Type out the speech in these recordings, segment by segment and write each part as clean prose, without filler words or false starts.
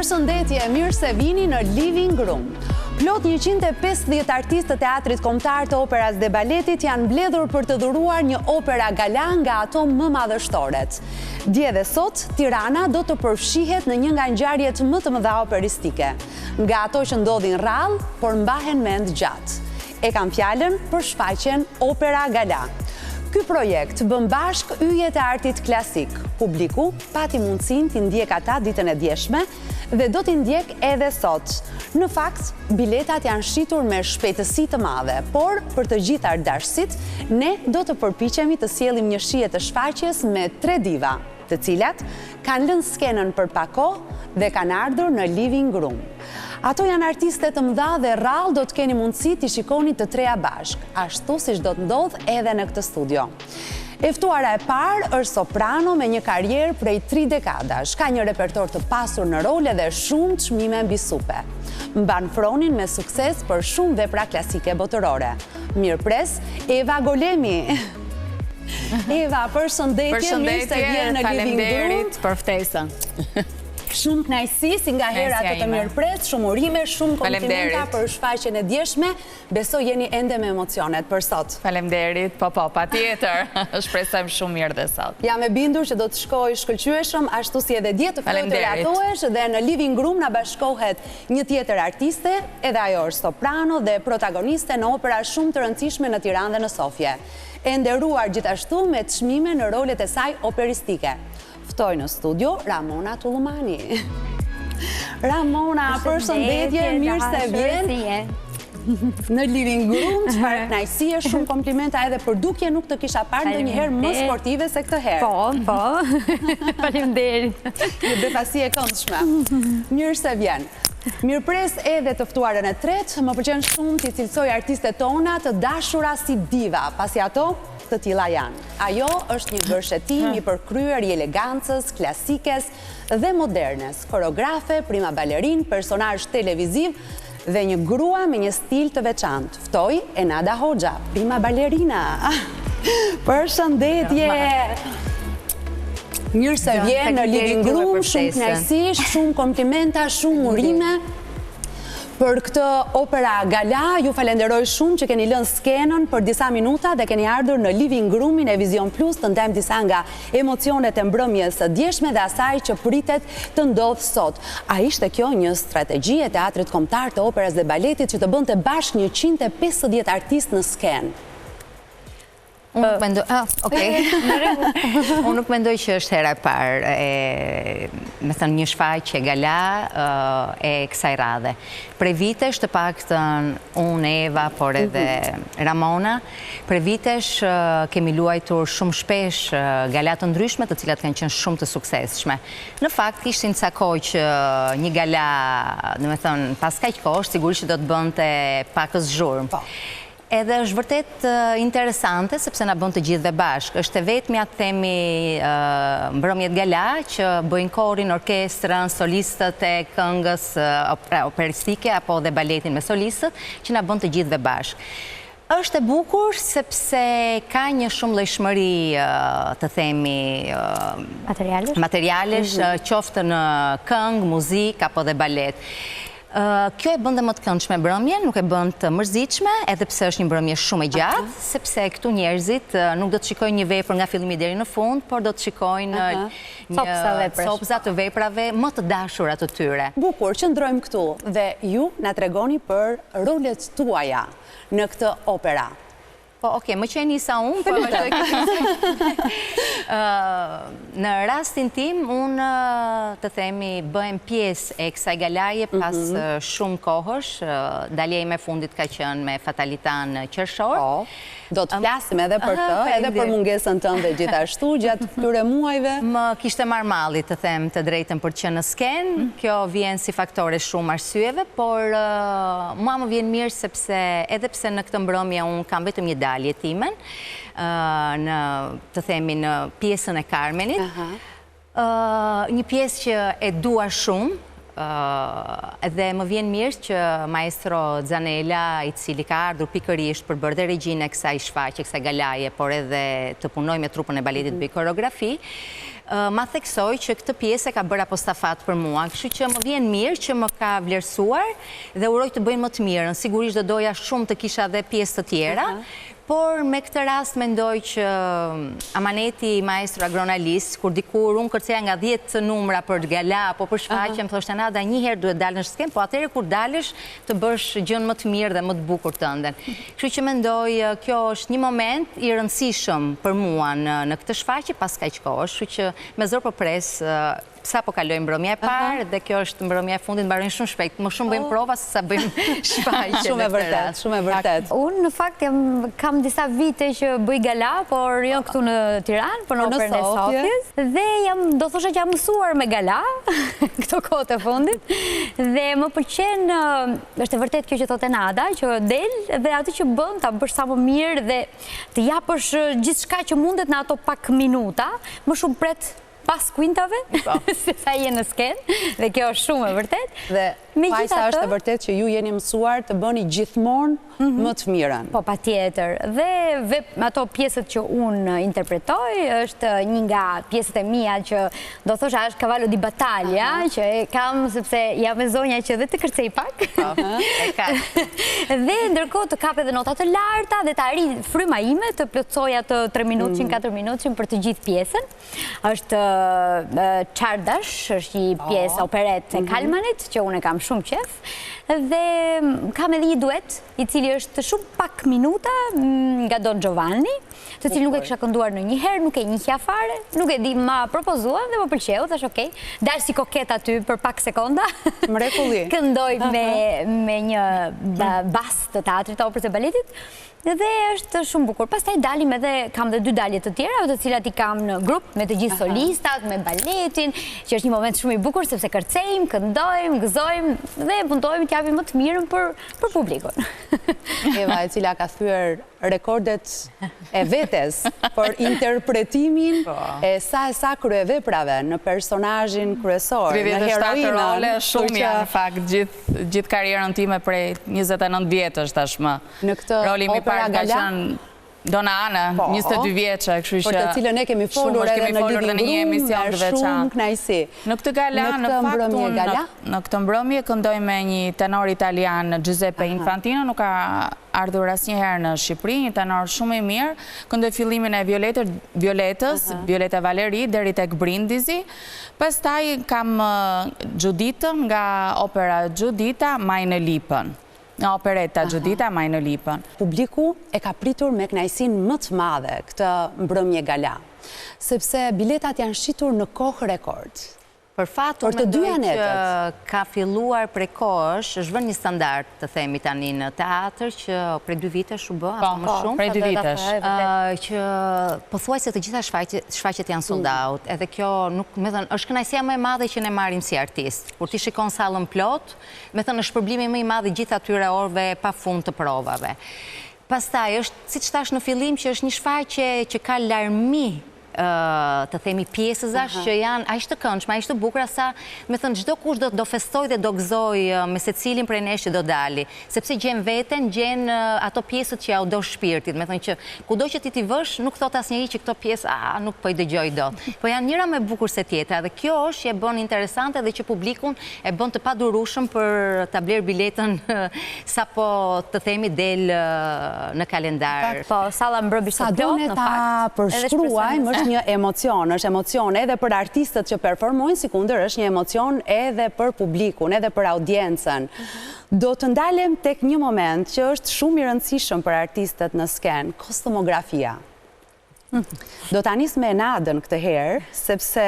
Përshëndetje, mirë se vini në Living Room. Plot 150 artistë të Teatrit Kombëtar të Operas dhe Baletit janë mbledhur për të dhuruar një opera gala nga ato më madhështoret. Dje dhe sot, Tirana do të përfshihet në një nga ngjarjet më të mëdha operistike. Nga ato që ndodhin rrallë, por mbahen mend gjatë. E kam fjalën për shfaqjen Opera Gala. Ky projekt bën bashkë yjet e artit klasik. Publiku pati mundësinë t'i ndjekë ata ditën e djeshme dhe do t'i ndjekë edhe sot. Në fakt, biletat janë shitur me shpejtësi të madhe, por për të gjithë artdashësit, ne do të përpiqemi të sjellim një shije të shfaqjes me tre diva, të cilat kanë lënë skenën për pak kohë dhe kanë ardhur në Living Room. Ato janë artiste të mëdha dhe rrallë do të keni mundësi t'i shikoni të treja bashkë, ashtu siç do të ndodhë edhe në këtë studio. E ftuara e parë është soprano me një karrierë prej tri dekadash. Ka një repertor të pasur në role dhe shumë çmime mbi supe. Mban fronin me sukses për shumë vepra klasike botërore. Mirëpres, Eva Golemi! Eva, përshëndetje, mirë se vjen në Living Room. Faleminderit për ftesën. Shumë kënaqësi, si nga hera të të mirëpres, shumë urime, shumë komplimenta për shfaqjen e djeshme. Besoj jeni ende me emocionet për sot. Faleminderit, po po, patjetër. Shpresojmë shumë mirë dhe sot. Jam e bindur që do të shkojë shkëlqyeshëm, ashtu si edhe dje të ftoj të relatohesh dhe në Living Room na bashkohet një tjetër artiste, edhe ajo është soprano dhe protagoniste në opera shumë të rëndësishme në Tiranë dhe në Sofje. E nderuar gjithashtu me çmime në rolet e saj operistike. Ftoj në studio Ramona Tullumani. Ramona, përshëndetje, mirë se vjen. Në living room, çfarë kënaqësie, shumë komplimenta edhe për dukje nuk të kisha parë ndonjëherë më sportive se këtë herë. Po, po. Faleminderit. Një befasi e këndshme. Mirë se vjen. Mirëpres edhe të ftuarën e tretë, më pëlqen shumë t'i cilësoj artistet tona të dashura si diva, pasi ato të tilla janë. Ajo është një gërshetim i përkryer i elegancës, klasikes dhe modernes, koreografe, prima balerinë, personazh televiziv dhe një grua me një stil të veçantë. Ftoj Enada Hoxha, prima balerina. Përshëndetje! Mirë se vjen në Living Room, shumë kënaqësi, shumë komplimenta, shumë urime. Për këtë opera gala, ju falenderoj shumë që keni lënë skenën për disa minuta dhe keni ardhur në Living Roomin e Vizion Plus të ndajmë disa nga emocionet e mbrëmjes së djeshme dhe asaj që pritet të ndodhë sot. A ishte kjo një strategji e Teatrit Kombëtar të Operas dhe Baletit që të bënte bashkë 150 artistë në skenë? Unë nuk mendoj, ah, okay. Unë nuk mendoj që është hera e parë, e, me thënë një shfaqje gala e kësaj radhe. Prej vitesh të paktën unë Eva, por edhe mhm. Ramona, prej vitesh kemi luajtur shumë shpesh gala të ndryshme, të cilat kanë qenë shumë të suksesshme. Në fakt, ishin ca kohë që një gala, domethënë, pas kaq kohësh, sigurisht që do të bënte pakës zhurmë. Po. Edhe është vërtet interesante sepse na bën të gjithëve bashkë. Është e vetmja të themi mbrëmjet gala që bëjnë korin, orkestrën, solistët e këngës operistike apo dhe baletin me solistët që na bën të gjithëve bashkë. Është e bukur sepse ka një shumëllojshmëri të themi materialesh, materialesh mhm. qoftë në këngë, muzikë apo dhe balet. Kjo e bën dhe më të këndshme mbrëmjen, nuk e bën të mërzitshme, edhe pse është një mbrëmje shumë e gjatë, sepse këtu njerëzit nuk do të shikojnë një vepër nga fillimi deri në fund, por do të shikojnë një copëza të veprave më të dashura të tyre. Bukur, qëndrojmë këtu dhe ju na tregoni për rolet tuaja në këtë opera. Po, oke, meqë e nisa unë, po vazhdoj këtë. Në rastin tim, unë të themi, bëhem pjesë e kësaj galaje pas mhm. shumë kohësh. Dalja ime e fundit ka qenë me Fatalita në qershor. Po, do të flasim edhe për të, edhe për mungesën tënde gjithashtu, gjatë këtyre muajve. Më kishte marrë malli të them të drejtën për të qenë në skenë. Mm. Kjo vjen si faktor e shumë arsyeve, por mua më vjen mirë sepse edhe pse në këtë mbrëmje unë kam vetëm një dalje timen, në, të themi, në pjesën e Carmenit, një pjesë që e dua shumë, Dhe më vjen mirë që maestro Zanella, i cili ka ardhur pikërisht për bërë dhe regjinë e kësaj shfaqje, kësaj galaje, por edhe të punojë me trupën e baletit të bëjë koreografi, ma theksoi që këtë pjesë e ka bërë apostafat për mua. Kështu që më vjen mirë që më ka vlerësuar dhe uroj të bëj më të mirën. Sigurisht do doja shumë të kisha dhe pjesë të tjera, Por me këtë rast mendoj që amaneti i maestro Agron Alisë, kur dikur unë kërceja nga 10 numra për gala apo për shfaqje, më thoshte Nada një herë duhet dalë në skenë, po atëherë kur dalësh të bësh gjënë më të mirë dhe më të bukur tënden. Kështu që mendoj kjo është një moment i rëndësishëm për mua në në këtë shfaqje pas kaq kohësh, kështu që me zor po pres Sapo kaloi mbrëmja e parë dhe kjo është mbrëmja e fundit, mbarojnë shumë shpejt. Më shumë bëjmë po. prova se sa bëjmë shfaqje. Shumë e vërtetë, shumë e vërtetë. Unë në fakt jam kam disa vite që bëj gala, por jo këtu në Tiranë, por në po Operën e Sofjes. Dhe jam, do thosha që jam mësuar me gala këto kohët e fundit. Dhe më pëlqen, është e vërtetë kjo që thotë Nada, që del dhe atë që bën ta bësh sa më mirë dhe të japësh gjithçka që mundet në ato pak minuta, më shumë pret pas kuintave, po. se sa je në skenë, dhe kjo është shumë e vërtetë. Dhe po aq sa është e vërtetë që ju jeni mësuar të bëni gjithmonë mhm. më të mirën. Po, patjetër. Dhe ato pjesët që unë interpretoj, është një nga pjesët e mia që do thosha është cavallo di battaglia, që e kam sepse jam e zonja që dhe të kërcej pak. Po, e ka. Dhe ndërkohë të kap edhe nota të larta dhe të arrijë fryma ime të plotësoj atë 3 minutshin, 4 mhm. minutshin për të gjithë pjesën. Është Çardash, është një po. pjesë operetë e mhm. Kalmanit, që unë e kam shumë qejf, dhe kam edhe një duet, i cili është shumë pak minuta nga Don Giovanni, të cilin nuk e kisha kënduar ndonjëherë, nuk e njihja fare, nuk e di, ma propozuan dhe më pëlqeu, thashë okej, dal si koketë aty për pak sekonda. Mrekulli. Këndoj me, me një bas të teatrit të operës e baletit, Dhe është shumë bukur. Pastaj dalim edhe, kam dhe dy dalje të tjera, të cilat i kam në grup me të gjithë solistat, me baletin, që është një moment shumë i bukur sepse kërcejmë, këndojmë, gëzojmë dhe mundohemi të japim më të mirën për për publikun. Eva e cila ka thyer rekordet e vetes për interpretimin po. e sa e sa kryeveprave në personazhin kryesor, në heroinën. 37 role, shumë janë në fakt gjithë gjithë karrierën time prej 29 vjetësh tashmë. Në këtë Roli im i opera parë ka gala? qenë Donna Anna, 22 vjeçe, kështu që Për të cilën ne kemi folur edhe në Living Room me shumë kënaqësi. Në këtë gala, në fakt unë në këtë mbrëmje këndoj me një tenor italian Giuseppe Infantino, nuk ka ardhur asnjëherë në Shqipëri, një tenor shumë i mirë. Këndoj fillimin e Violetës, Violetës, Violetta Valéry deri tek Brindisi. Pastaj kam Xhuditën nga opera Xhudita, Meine Lippen. Nga opereta Xhudita Meine Lippen. Publiku e ka pritur me kënaqësinë më të madhe këtë mbrëmje gala, sepse biletat janë shitur në kohë rekord. Për fat unë mendoj që ka filluar prej kohësh, është vënë një standard të themi tani në teatër që prej dy vitesh u bë, apo më shumë. Prej dy vitesh. Që pothuajse të gjitha shfaqjet janë sold out, edhe kjo nuk, me thënë, është kënaqësia më e madhe që ne marrim si artistë. Kur ti shikon sallën plot, Me thënë, është shpërblimi më i madh i gjithë atyre orëve pa fund të provave. Pastaj, është, siç thashë në fillim, që është një shfaqje që ka larmi të themi pjesëzash që janë aq të këndshme, aq të bukura sa, me thënë, çdokush do do festojë dhe do gëzojë me secilin prej nesh që do dali, sepse gjen veten, gjen ato pjesët që ja u do shpirtit, me thënë që kudo që ti t'i vësh, nuk thotë asnjeri që këto pjesë, a, nuk po i dëgjoj dot. Po janë njëra më e bukur se tjetra dhe kjo është që e bën interesante dhe që publikun e bën të padurueshëm për ta blerë biletën sapo të themi del në kalendar. Po, salla mbrëmë ishte plot në fakt. Ta përshkruajmë, është një emocion, është emocion edhe për artistët që performojnë, sikundër është një emocion edhe për publikun, edhe për audiencën. Do të ndalem tek një moment që është shumë i rëndësishëm për artistët në skenë, kostumografia. Do ta nis me Enadën këtë herë, sepse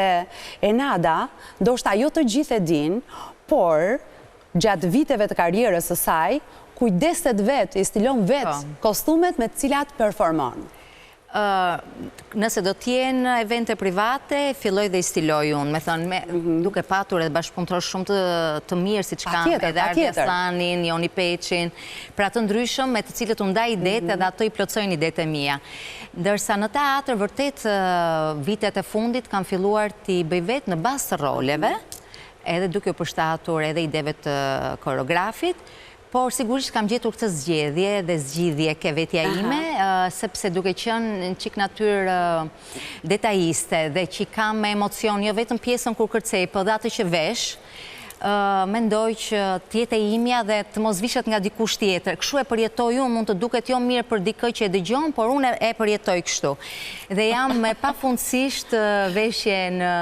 Enada, ndoshta jo të gjithë e dinë, por gjatë viteve të karrierës së saj, kujdeset vetë, i stilon vetë po. kostumet me të cilat performon. Nëse do të jenë evente private, filloj dhe i stiloj unë, me thënë, me, mhm. duke patur edhe bashkëpunëtorë shumë të, të mirë, siç kam edhe Ardi Aslanin, Joni Peçin, pra të ndryshëm me të cilët unë ndaj idetë mhm. edhe ato i plotësojnë idetë e mia. Ndërsa në teatër vërtet vitet e fundit kam filluar t'i bëj vetë në bazë të roleve. Edhe duke u përshtatur edhe ideve të koreografit, por sigurisht kam gjetur këtë zgjedhje dhe zgjidhje ke vetja ime, sepse duke qenë një çik natyrë detajiste dhe që kam me emocion jo vetëm pjesën kur kërcej, po dhe atë që vesh, mendoj që të jetë e imja dhe të mos vishet nga dikush tjetër. Kështu e përjetoj unë, mund të duket jo mirë për dikë që e dëgjon, por unë e përjetoj kështu. Dhe jam me pafundësisht veshje në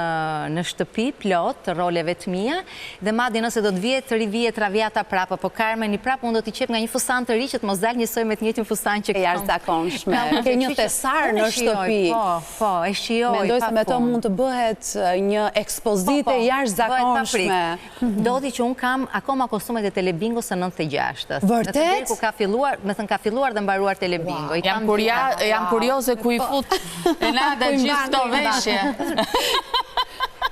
në shtëpi plot të roleve të mia dhe madje nëse do të vihet të rivihet Traviata prapë apo Carmeni prapë unë do t'i qep nga një fustan të ri që të mos dal njësoj me të njëjtin fustan që kam. E jashtëzakonshme. Ke një thesar në shtëpi. Po, po, e shijoj pafund. Mendoj se me to mund të bëhet një ekspozitë e jashtëzakonshme. Ndodhi që unë kam akoma kostumet e Telebingos së 96-ës. Vërtet? Deri kur ka filluar, me thënë ka filluar dhe mbaruar Telebingo. Jam kurja, jam kurioze ku i fut Enada gjithë këto veshje.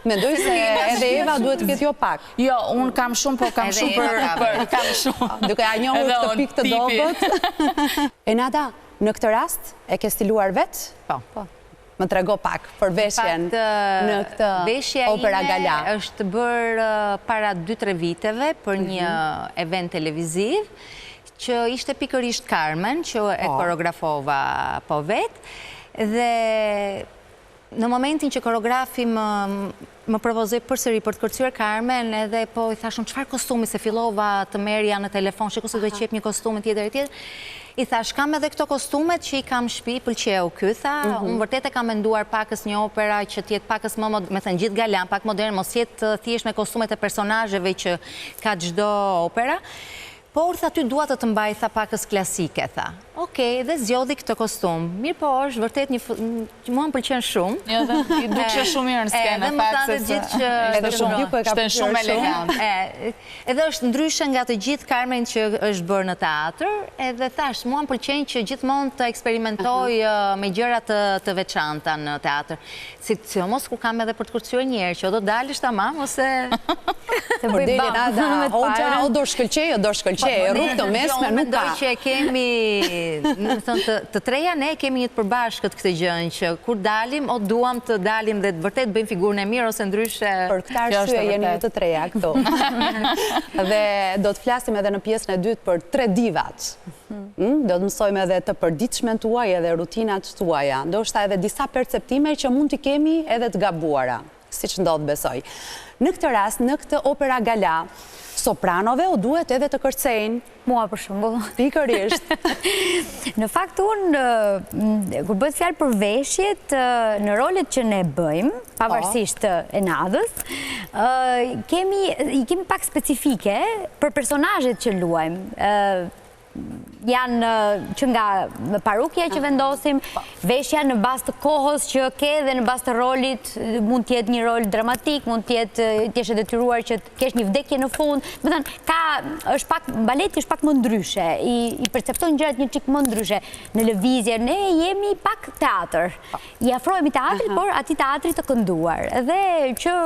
Mendoj se edhe Eva duhet të ketë jo pak. Jo, unë kam shumë, po kam shumë për, për, kam shumë. Duke ja njohur këtë pikë të dobët. Enada, në këtë rast e ke stiluar vetë? Po. Po. Më trego pak për veshjen në këtë opera gala. Veshja ime është bërë para 2-3 viteve për një mhm. event televiziv, që ishte pikërisht Carmen, që e po. koreografova po vetë, dhe në momentin që koreografi më më propozoi përsëri për të kërcyer Carmen edhe po i thashë unë çfarë kostumi se fillova të merrja në telefon, shiko se duhet qep një kostum e tjetër e tjetër. I thashë kam edhe këto kostumet që i kam në shtëpi, pëlqeu ky, tha, mhm. unë vërtet e kam menduar pakës një opera që të jetë pakës më, me thënë gjithë galan, pak modern, mos jetë thjesht me kostumet e personazheve që ka çdo opera. Por tha ty dua të të mbaj tha pakës klasike tha. Ok, dhe zgjodhi këtë kostum. Mirëpo është vërtet një që mua më pëlqen shumë. Jo, dhe i dukeshe shumë mirë në skenë, në fakt se gjithë që edhe publiku e ka pëlqyer shumë elegant. E, edhe është ndryshe nga të gjithë Carmen që është bërë në teatr, edhe thashë, mua më pëlqen që gjithmonë të eksperimentoj me gjëra të të veçanta në teatr. Sidomos kur kam edhe për të kërcyer një herë, që o do dalësh tamam ose të bëj bam. Enada Hoxha, o do shkëlqej, o do shkëlqej, po, rrugë të mesme nuk ka. Mendoj që e kemi, me thënë të treja ne kemi një të përbashkët këtë gjënë që kur dalim o duam të dalim dhe të vërtet bëjmë figurën e mirë ose ndryshe. Për këtë arsye jeni ju të treja këtu. Dhe do të flasim edhe në pjesën e dytë për tre divat. Hmm, do të mësojmë edhe të përditshmen tuaj edhe rutinat tuaja, ndoshta edhe disa perceptime që mund t'i kemi edhe të gabuara, siç ndodh besoj. Në këtë rast, në këtë opera gala, sopranove u duhet edhe të kërcejnë. Mua për shembull. Pikërisht. Në fakt unë, kur bëhet fjalë për veshjet, në rolet që ne bëjmë, pavarësisht Enadës, kemi, i kemi pak specifike për personazhet që luajmë. Janë që nga parukja që vendosim, po. veshja në bazë të kohës që ke dhe në bazë të rolit, mund të jetë një rol dramatik, mund të jetë të jesh e detyruar që të kesh një vdekje në fund. Domethënë, ka është pak baleti është pak më ndryshe, i i percepton gjërat një çik më ndryshe në lëvizje. Ne jemi pak teatër. Po. I afrohemi teatrit, por atij teatrit të kënduar. Dhe që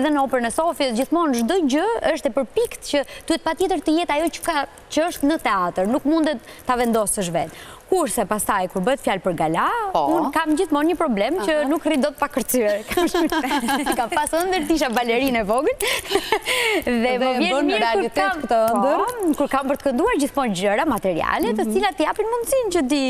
edhe në operën e Sofjes gjithmonë çdo gjë është e përpiktë që duhet patjetër të jetë ajo që ka që është në teatër, nuk mundet ta vendosësh vetë. Kurse pastaj kur bëhet fjalë për gala, po. unë kam gjithmonë një problem që nuk rri dot pa kërcyer. Kam pas ëndërr të isha balerinë e vogël. Dhe më vjen mirë kur kam këtë ëndërr. Po, kur kam për të kënduar gjithmonë gjëra materiale, të mhm. cilat të japin mundësinë që ti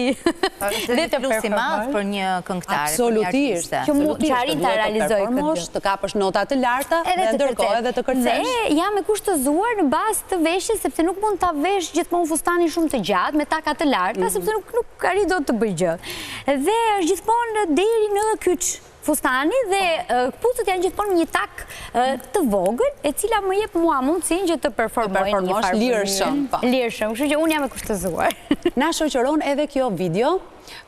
dhe të plus i madh për një këngëtare, për një artiste. Që mund të arrin ta realizoj këtë gjë. Të kapësh nota të larta dhe ndërkohë edhe të kërcesh. Dhe jam e kushtëzuar në bazë të veshjes sepse nuk mund ta vesh gjithmonë fustanin shumë të gjatë me taka të larta mhm. sepse nuk nuk arrij dot të bëj gjë. Dhe është gjithmonë deri në kyç fustani dhe po. këpucët janë gjithmonë një tak të vogël, e cila më jep mua mundësinë që të performoj një farë lirshëm. Po. Lirshëm, kështu që unë jam e kushtëzuar. Na shoqëron edhe kjo video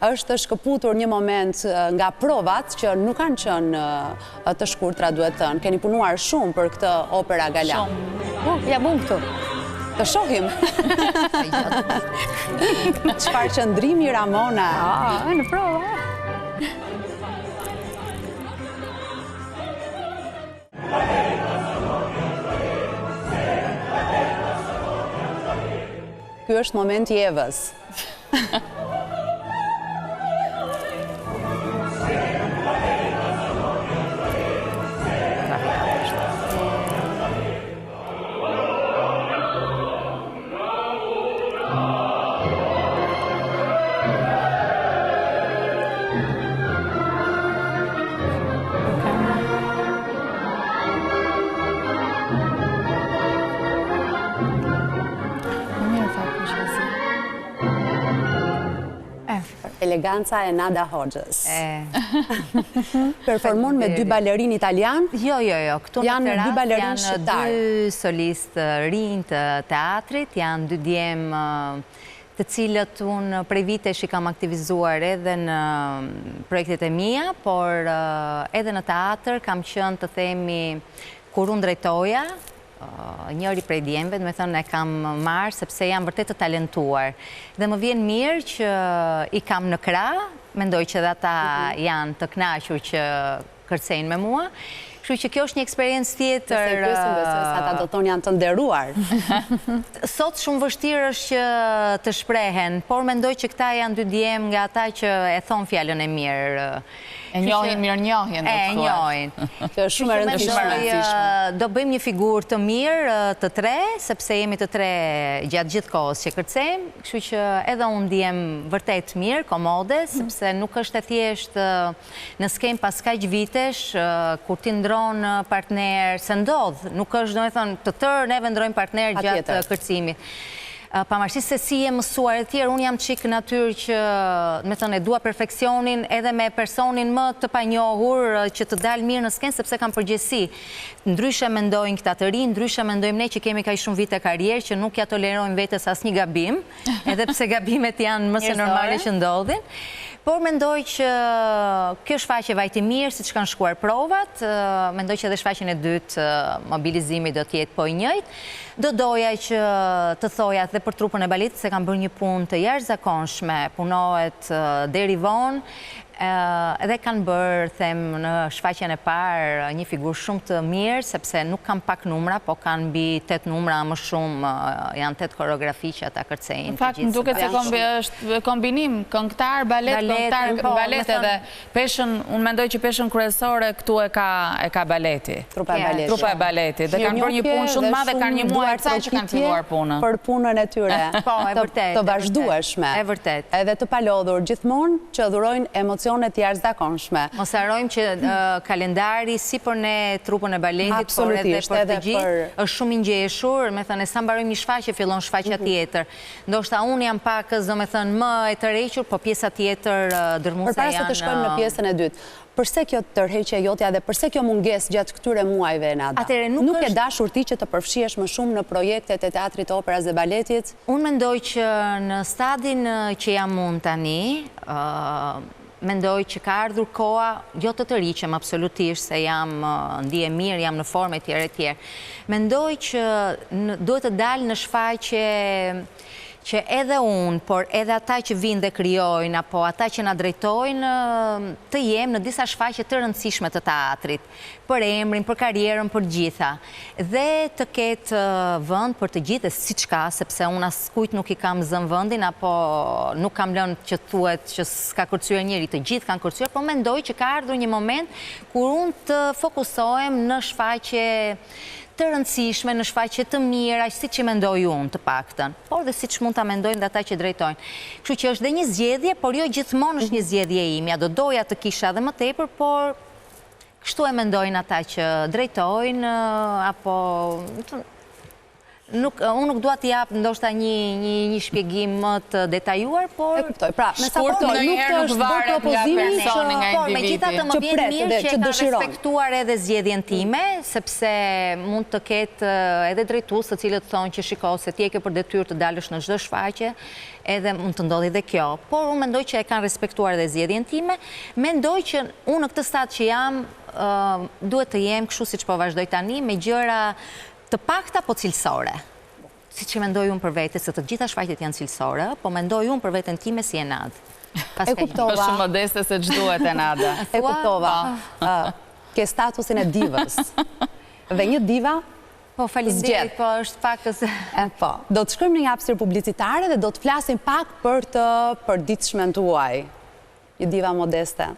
Është shkëputur një moment nga provat që nuk kanë qenë të shkurtra duhet thënë. Keni punuar shumë për këtë opera gala. Shumë. Uh, jam unë këtu. Të shohim. Çfarë qëndrimi Ramona? Ah, në prova. Ky është momenti i Evës. Eleganca e Nada Hoxhës. Performon me dy balerinë italianë? Jo, jo, jo. Këtu në këtë rast janë dy solistë të rinj të teatrit, janë dy djem të cilët unë prej vitesh i kam aktivizuar edhe në projektet e mia, por edhe në teatër kam qenë të themi kur unë drejtoja, njëri prej djemve, domethënë e kam marrë sepse janë vërtet të talentuar. Dhe më vjen mirë që i kam në krah, mendoj që edhe ata mhm. janë të kënaqur që kërcejnë me mua. Kështu që kjo është një eksperiencë tjetër. Nëse i pyesim, besoj se ata do thonë janë të nderuar. Sot shumë vështirë është që të shprehen, por mendoj që këta janë dy djem nga ata që e thonë fjalën e mirë. E njohin mirënjohjen, do të thuash. E njohin. Kjo është shumë e rëndësishme. Do bëjmë një figurë të mirë të tre, sepse jemi të tre gjatë gjithë kohës që kërcejmë, kështu që edhe unë ndihem vërtet mirë, komode, sepse nuk është e thjeshtë në skenë pas kaq vitesh, kur ti ndron partner, se ndodh, nuk është, domethënë, të tërë neve ndrojmë partner gjatë kërcimit. Pavarësisht se si je mësuar e tjerë, unë jam çik natyrë që, domethënë, e dua perfeksionin edhe me personin më të panjohur që të dal mirë në skenë sepse kam përgjegjësi. Ndryshe mendojnë këta të rinj, ndryshe mendojmë ne që kemi kaq shumë vite karrierë që nuk ia tolerojmë vetes asnjë gabim, edhe pse gabimet janë më se normale që ndodhin. Por mendoj që kjo shfaqje vajti mirë, siç kanë shkuar provat, mendoj që edhe shfaqjen e dytë mobilizimi do të jetë po i njëjtë. Do doja që të thoja dhe për trupën e baletit se kanë bërë një punë të jashtëzakonshme, punohet deri vonë dhe kanë bërë, them, në shfaqjen e parë një figurë shumë të mirë, sepse nuk kanë pak numra, po kanë mbi 8 numra më shumë, janë 8 koreografi që ata kërcejnë. Në fakt, më duket se kombi, është kombinim, këngëtar, balet, këngëtar, po, balet edhe Peshën, unë mendoj që peshën kryesore këtu e ka e ka baleti. Trupa e baletit. Trupa e baletit. Dhe kanë bërë një punë shumë të madhe, kanë një muaj e ca që kanë filluar punën. Për punën e tyre. Po, e vërtetë. Të vazhdueshme. E vërtetë. Edhe të palodhur, gjithmonë që dhurojnë emocione të jashtëzakonshme. Mos harrojmë që kalendari si për ne trupën e baletit, por edhe për të gjithë, është shumë i ngjeshur, domethënë sa mbarojmë një shfaqje fillon shfaqja tjetër. Ndoshta unë jam pakëz, domethënë, më e tërhequr, po pjesa tjetër dërrmuese janë... Përpara se të shkojmë në pjesën e dytë, përse kjo tërheqje jotja dhe përse kjo mungesë gjatë këtyre muajve, Enada? Atëherë, nuk Nuk ke dashur ti që të përfshihesh më shumë në projektet e Teatrit të Operas dhe Baletit? Unë mendoj që në stadin që jam unë tani, Mendoj që ka ardhur koha, jo të tërhiqem absolutisht se jam ndihem mirë, jam në formë etj etj. Mendoj që duhet të dal në shfaqje që edhe unë, por edhe ata që vijnë dhe krijojnë apo ata që na drejtojnë, të jem në disa shfaqje të rëndësishme të teatrit. Për emrin, për karrierën, për të gjitha. Dhe të ketë vend për të gjithë, dhe siç ka, sepse unë askujt nuk i kam zënë vendin, apo nuk kam lënë që të thuhet që s'ka kërcyer njeri, të gjithë kanë kërcyer, por mendoj që ka ardhur një moment kur unë të fokusohem në shfaqje të rëndësishme, në shfaqje të mira, siç i mendoj unë të paktën, por dhe siç mund ta mendojnë dhe ata që drejtojnë. Kështu që është dhe një zgjedhje, por jo gjithmonë është një zgjedhje e imja, do doja të kisha edhe më tepër, por Kështu e mendojnë ata që drejtojnë apo nuk unë nuk dua të jap ndoshta një një një shpjegim më të detajuar, por E kuptoj. Pra, me sa kuptoj, nuk të është bërë propozimi që por megjithatë më vjen mirë që e kanë respektuar edhe zgjedhjen time, sepse mund të ketë edhe drejtues të cilët thonë që shiko se ti e ke për detyrë të dalësh në çdo shfaqje, edhe mund të ndodhi dhe kjo, por unë mendoj që e kanë respektuar edhe zgjedhjen time, mendoj që unë në këtë stad që jam, duhet të jem kështu siç po vazhdoj tani, me gjëra të pakta po cilësore. Siç e mendoj unë për vete, se të gjitha shfaqjet janë cilësore, po mendoj unë për veten time si Enadë. E kuptova. Është shumë modeste se ç'duhet Enada. E kuptova. Po. Ke statusin e divës. Dhe një diva Po, faleminderit, po është pakëz. E po. Do të shkojmë në një hapësirë publicitare dhe do të flasim pak për të përditshmen tuaj. Një diva modeste.